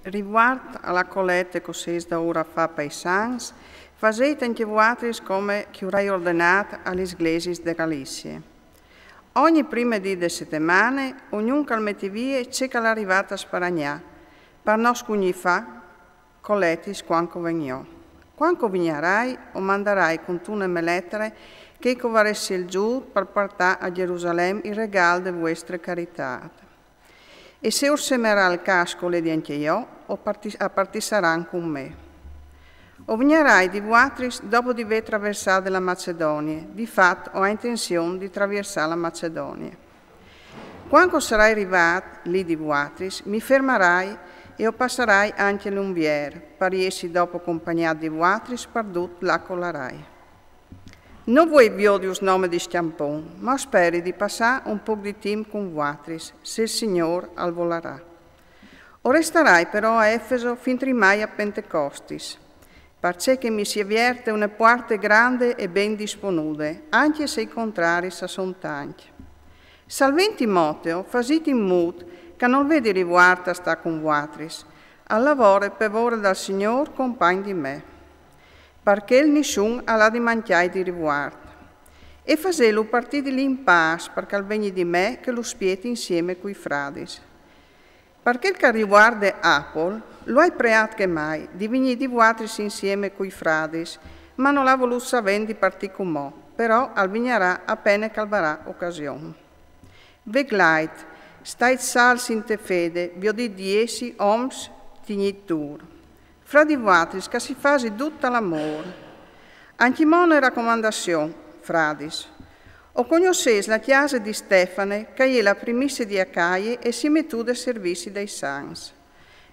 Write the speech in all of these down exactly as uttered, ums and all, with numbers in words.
Rivuart a la colete che o sês daûr a fâ pai sants, fasêt ancje vuatris come che o ai ordenât a lis glesiis de Galicie. Ogni prime dì de setemane, ognun che al meti vie ce che al à rivât a sparagnâ, par no scugnî fâ coletis cuant che o ven jo. Cuant che o vignarai, o mandarai cuntune mê letare chei che o varês sielzût par puartâ a Gjerusalem il regâl de vuestre caritât. E se ur semerà il câs che o ledi ancje jo, o parti-, a partisaran cun me. O vignarai di vuatris dopo di vê traversade la Macedonie, di fat o ai intenzion di traviersâ la Macedonie. Cuant che o sarai rivât li di vuatris, mi fermarai e o passarai ancje l'Unvier, par jessi dopo compagnât di vuatris par dut là che o larai. No vuei viodius nome di scjampon, ma o speri di passâ un pôc di timp cun vuatris, se il Signôr al volarà. O restarai però a Efeso fin trimai a Pentecostis, parcè che mi si è vierte une puarte grande e ben disponude, ancje se i contraris a son tancj. Salvint Timoteo, fasît in mût che nol vedi rivuart a stâ cun vuatris, al lavore pe vore dal Signôr compagn di me. Par chel nissun al à di mancjâi di rivuart. E fasêlu partî di li in pâs, par che al vegni di me che lu spieti insieme cui fradis. Par chel che al rivuarde Apol, lu ai preât chemai di vignî di vuatris insieme cui fradis, ma nol à volût savênt di partî cumò, però al vignarà a pene che al varà ocasion. Veglait, stait salts inte fede, viodît di jessi oms tignîts dûr. Fra di vuatris che si fasi dut tal amôr. Ancjemò une racomandazion, fradis. O cognossês la cjase di Stefane, che e je la primisse di Acaie e si è metude a servizi dai sants.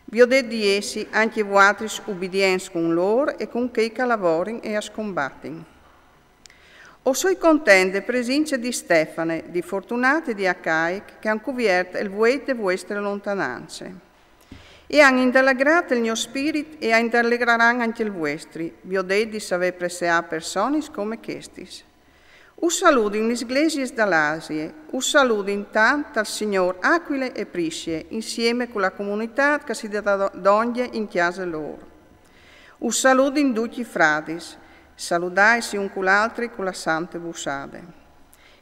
Viodêt di jessi ancje vuatris ubidients cun lôr e cun chei che a lavorin e a scombatin. O soi content de presince di Stefane, di Fortunat e di Acaic, che a àn cuviert il vueit de vuestre lontanance. E a àn indalegrât il gno spirit e a indalegraran ancje il vuestri, viodêt di savê preseâ personis come chestis. Us saludin lis glesiis da l'Asie, us saludin tant tal Signôr Acuile e Priscie, insieme cu la comunitât che si da-, dongje in cjase lôr. Us saludin ducj i fradis, saludaitsi un cul altri cu la sante bussade.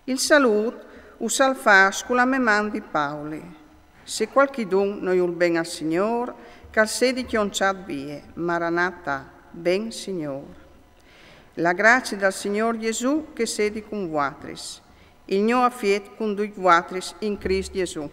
Il salût us al fâs cu la mê man di Pauli. Se cualchidun no jûl ben al Signôr, che al sedi cjonçât vie, Maranata, ven Signôr. La gracie dal Signôr Jesù che sedi cun vuatris. Il gno afiet cun ducj vuatris in Crist Jesù.